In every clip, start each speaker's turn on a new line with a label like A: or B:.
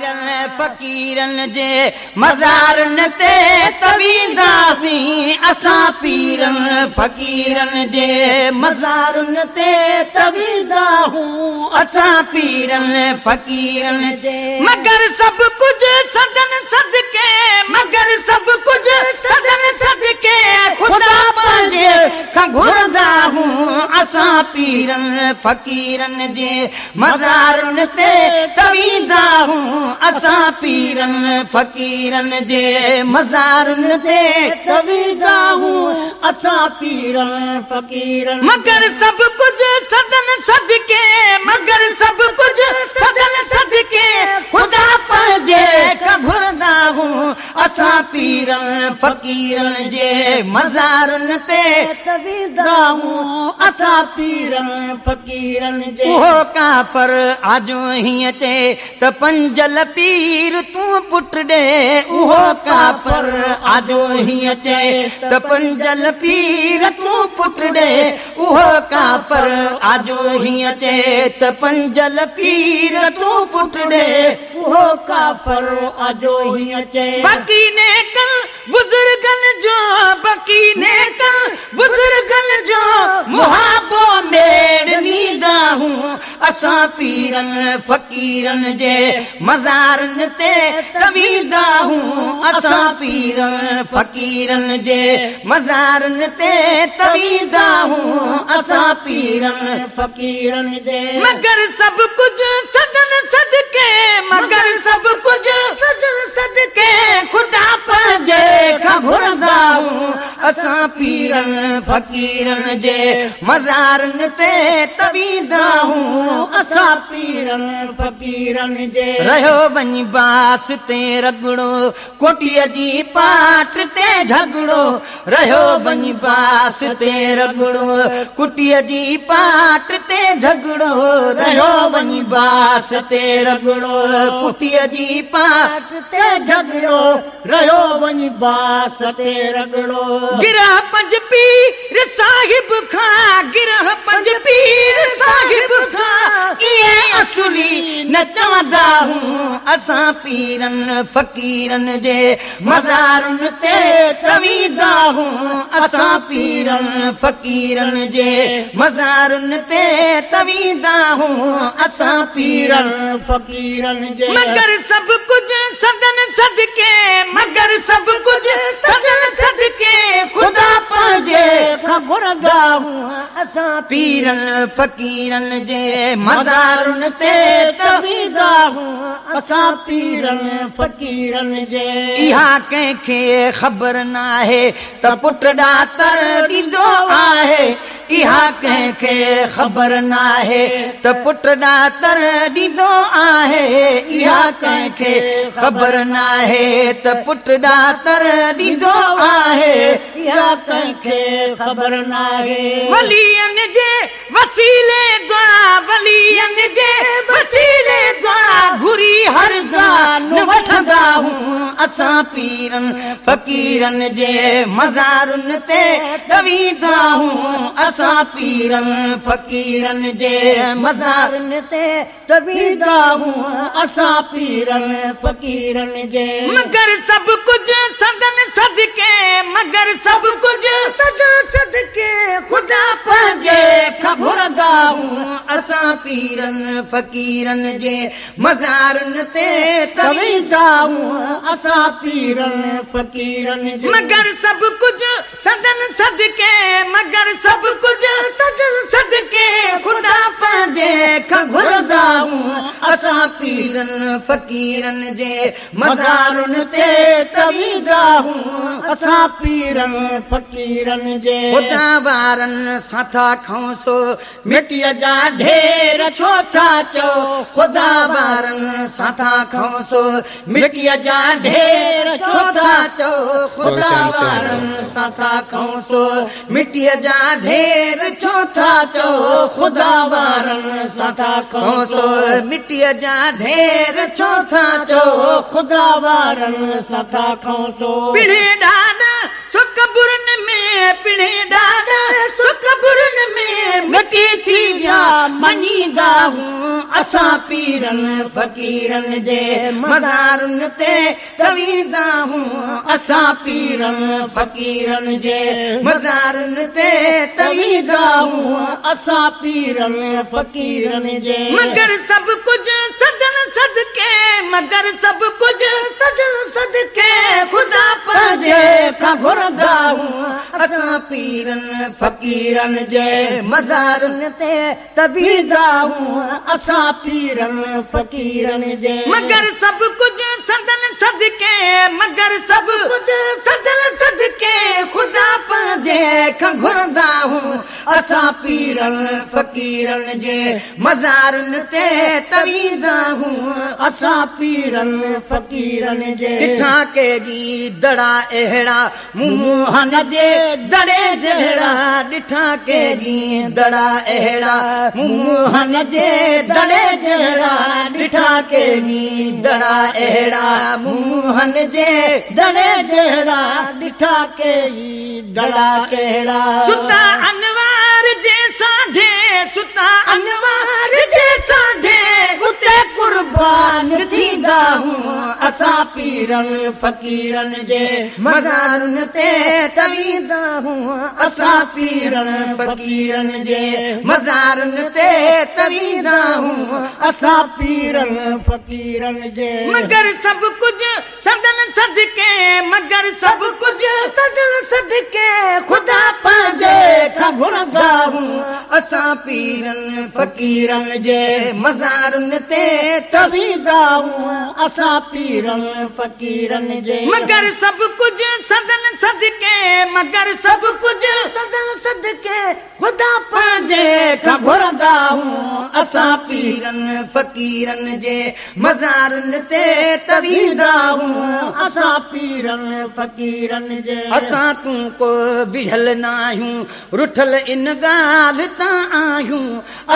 A: پيرن फ़क़ीरनि जे मज़ारनि ते त वेंदासीं असां पीरनि फ़क़ीरनि जे मज़ारनि ते त वेंदा हूं असां पीरनि फ़क़ीरनि जे। मगर सभु कुझु सदन सदके, मगर सभु कुझु सदन सदके, ख़ुदा पंहिंजे खां घुरंदा हूं असां पीरनि फ़क़ीरनि जे मज़ारनि ते त वेंदा हूं असां पीरनि फ़क़ीरनि जे मज़ारनि ते
B: त वेंदा हूं असां पीरनि फ़क़ीरनि।
A: मगर सभु कुझु सदन सदके, मगर सभु कुझु सदन सदके, ख़ुदा पंहिंजे खां घुरंदा हूं असां पीरनि फ़क़ीरनि जे मज़ारनि ते
B: त वेंदा हूं असां पीरनि फ़क़ीरनि जे।
A: उहो काफ़र आजो हीअं चए त पंजल पीर तूं पुट ॾे, उहो काफ़र आजो हीअं चए त पंजल पीर तूं पुट ॾे, उहो काफ़र आजो हीअं चए त पंजल पीर तूं पुट ॾे,
B: उहो काफ़र आजो हीअं चए।
A: बाक़ी नेकल बुज़ुर्गनि जो, बाक़ी नेकल बुज़ुर्गनि जो मुहाबो मेड़ ॾींदा हूं असां पीरनि फ़क़ीरनि जे मज़ारनि ते त वेंदा हूं असां पीरनि फ़क़ीरनि जे मज़ारनि ते त वेंदा हूं असां पीरनि
B: फ़क़ीरनि जे।
A: मगर सभु कुझु सदन सदके, मगर सभु कुझु सदन सदके, ख़ुदा पंहिंजे खां घुरंदा हूं असां पीरनि फ़क़ीरनि जे मज़ारनि ते त वेंदा हूं
B: असां पीरनि फ़क़ीरनि जे।
A: रहियो वञी बास ते रगड़ो, कोटीअ जी पाट ते झगड़ो, रहियो वञी बास ते रगड़ो, कुटीअ जी पाट ते झगड़ो, रहियो वञी बास ते रगड़ो, कुटीअ जी पाट
B: ते झगड़ो, रहियो वञी बास ते रगड़ो।
A: गिरह पंज पीर साहिब खां, गिरह पंज पीर साहिब खां, ईअं असुली न चवंदा हूं असां पीरनि फ़क़ीरनि जे मज़ारनि ते त वेंदा हूं असां पीरनि फ़क़ीरनि जे मज़ारनि ते त वेंदा हूं असां पीरनि
B: फ़क़ीरनि जे।
A: मगर सभु कुझु सदन सदके, मगर सभु कुझु सदन सदके, ख़ुदा पंहिंजे
B: खां घुरंदा हूं असां
A: पीरनि फ़क़ीरनि जे मज़ारनि ते
B: त वेंदा हूं असां पीरनि फ़क़ीरनि जे।
A: इहा कंहिंखे ख़बर नाहे त पुट ॾातर ॾींदो आहे, इहा कंहिंखे ख़बर नाहे त पुट ॾातर ॾींदो आहे, इहा कंहिंखे ख़बर नाहे त पुट ॾातर ॾींदो आहे,
B: इहा कंहिंखे ख़बर नाहे।
A: वलियनि जे वसीले दुआ, वलियनि जे वसीले दुआ, घुरी हर दुआ न वठंदा हूं असां पीरनि फ़क़ीरनि जे मज़ारनि ते त वेंदा हूं असां पीरनि फ़क़ीरनि जे मज़ारनि
B: ते त वेंदा हूं असां पीरनि फ़क़ीरनि जे।
A: मगर सभु कुझु सदन सदके, मगर सभु कुझु सदन सदके, ख़ुदा पंहिंजे खां घुरंदा हूं असां पीरनि फ़क़ीरनि जे मज़ारनि ते त
B: वेंदा हूं असां पीरनि फ़क़ीरनि जे।
A: मगर सभु कुझु सदन सदके, मगर सभु कुझु सदन सदके, ख़ुदा पंहिंजे खां घुरंदा हूं असां पीरनि फ़क़ीरनि जे मज़ारनि ते त वेंदा हूं
B: असां पीरनि फ़क़ीरनि जे।
A: ख़ुदा वारनि सां था खाऊं सो मिटीअ जा ढेर छो था चओ, ख़ुदा वारनि सां था खाऊं सो मिटीअ जा ढेर छो था चओ, ख़ुदा वारनि सां था खाऊं सो मिटीअ जा ढेर छो था चओ, ख़ुदा वारनि सां था खाऊं सो मिटीअ जा ढेर छो था चओ,
B: ख़ुदा वारनि सां था खाऊं सो।
A: पिणे ॾाॾा सो क़बुरुनि में, पिणे ॾाॾा सो क़बरुनि में मिटी थी विया मञींदा हूं। असां पीरनि फ़क़ीरनि जे मज़ारुनि ते तवींदा हूं। असां पीरनि फ़क़ीरनि जे मज़ारुनि ते तवींदा हूं।
B: असां पीरनि फ़क़ीरनि जे
A: मगर सभु कुझु सदन सदके, मगर सभु कुझु सदन सदके ख़ुदा पंहिंजे खां घुरंदा हूं। असां पीरनि फ़क़ीरनि जे मज़ारुनि ते तवींदा हूं।
B: असां पीरनि फ़क़ीरनि जे
A: मगर सभु कुझु सदन सदके, मगर सभु कुझु सदन सदके ख़ुदा पंहिंजे खां घुरंदा हूं। असां पीरनि फ़क़ीरनि जे मज़ारुनि ते तवींदा हूं।
B: असां पीरनि फ़क़ीरनि जे
A: ॾिठा केगी दड़ा अहिड़ा मुंहन जे दड़े जहिड़ा। ॾिठा केगी दड़ा अहिड़ा मुंहन जे दड़े जहिड़ा। ॾिठा केगी दड़ा अहिड़ा मुंहन जे
B: दड़े जहिड़ा। ॾिठा केगी दड़ा कहिड़ा।
A: सुता अनवार जे साढे, सुता अनवार जे साढे उते कुर्बान थींदा हूं। असां पीरनि फ़क़ीरनि जे मज़ारुनि ते तवींदा हूं। असां पीरनि फ़क़ीरनि जे मज़ारुनि ते तवींदा हूं।
B: असां पीरनि फ़क़ीरनि जे
A: मगर सभु कुझु सदन सदके, मगर सभु कुझु सदन सदके ख़ुदा पंहिंजे खां घुरंदा हूं। असां पीरनि फ़क़ीरनि जे मज़ारुनि ते
B: तवींदा हूं। असां पीरनि फ़क़ीरनि जे
A: मगर सभु कुझु सदन सदके, मगर सभु कुझु सदन सदके ख़ुदा पंहिंजे खां घुरंदा हूं। असां पीरनि फ़क़ीरनि जे मज़ारुनि ते तवींदा हूं।
B: असां पीरनि फ़क़ीरनि जे
A: असां तूं को बिझल न आहियूं, रुठल इन ॻाल्हि तां आहियूं।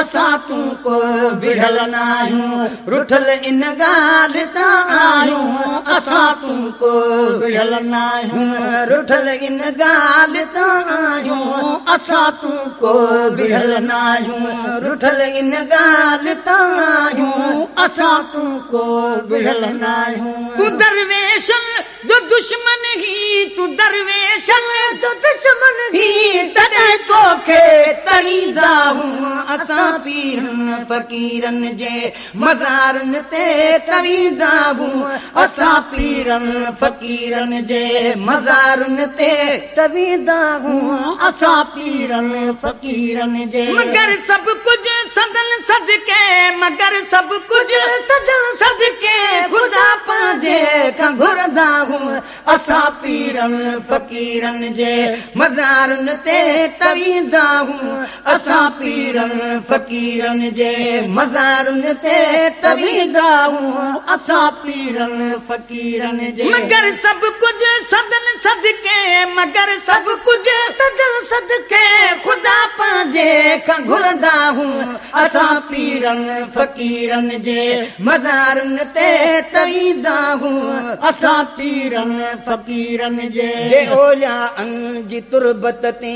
A: असां तूं को बिझल न आहियूं, रुठल इन ॻाल्हि तां आहियूं। असां तूं को
B: बिझल न आहियूं,
A: रुठल इन ॻाल्हि तां आहियूं।
B: असां तूं
A: को बिझल न आहियूं, रुठल इन ॻाल्हि तां आहियूं।
B: असां तूं को बिझल न आहियूं।
A: तूं दरवेशनि जो दुश्मन ही, तूं दरवेशनि जो दुश्मन ही तॾहिं तोखे तड़ींदा हूं। असां पीरनि फ़क़ीरनि जे मज़ारुनि ते तवींदा हूं। असां पीरनि फ़क़ीरनि जे मज़ारुनि ते
B: तवींदा हूं। असां पीरनि फ़क़ीरनि जे
A: मगर सभु कुझु सदन सदके, मगर सभु कुझु सदन सदके ख़ुदा पंहिंजे खां घुरंदा हूं। असां पीरनि फ़क़ीरनि जे मज़ारुनि ते तवींदा हूं। असां पीरनि फ़क़ीरनि जे मज़ारुनि ते
B: तवींदा हूं। असां पीरनि फ़क़ीरनि जे
A: मगर सभु कुझु सदन सदके, मगर सभु कुझु सदन सदके ख़ुदा पंहिंजे खां घुरंदा हूं। असां पीरनि फ़क़ीरनि जे मज़ारुनि ते तवींदा हूं।
B: असां पीरनि फ़क़ीरनि जे
A: जे ओलिया जी तुरबत ते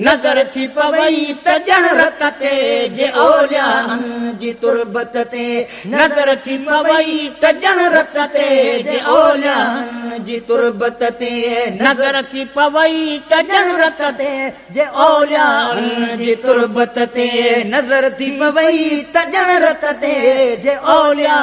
A: नज़र थी पवई त ॼण रत ते। जे ओलिया जी तुरबत ते नज़र थी पवई त ॼण रत ते। जे ओलिया जी तुरबत ते
B: नज़र थी पवई त ॼण रत ते। जे ओलिया
A: जी तुरबत ते नज़र थी पवई त ॼण रत ते।
B: जे ओलिया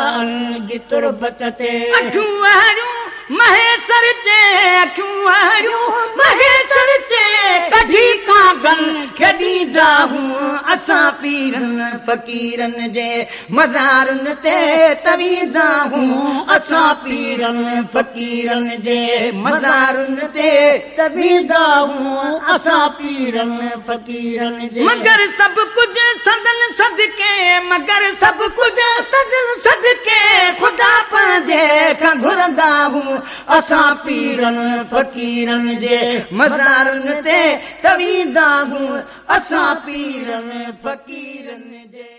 B: जी तुरबत ते
A: अखियूं अहिड़ियूं महेसर जे, अखियूं अहिड़ियूं महेसर जे कढी कागन खेॾींदा हूं। असां पीरनि फ़क़ीरनि जे मज़ारुनि ते तवींदा हूं। असां पीरनि फ़क़ीरनि जे मज़ारुनि ते
B: तवींदा हूं। असां पीरनि फ़क़ीरनि जे
A: मगर सभु कुझु सदन सदके, मगर सभु कुझु सदन सदके ख़ुदा पंहिंजे खां घुरंदा हूं। असां पीरनि फ़क़ीरनि जे मज़ारुनि ते तवींदा हूं। असां पीरनि फ़क़ीरनि जे।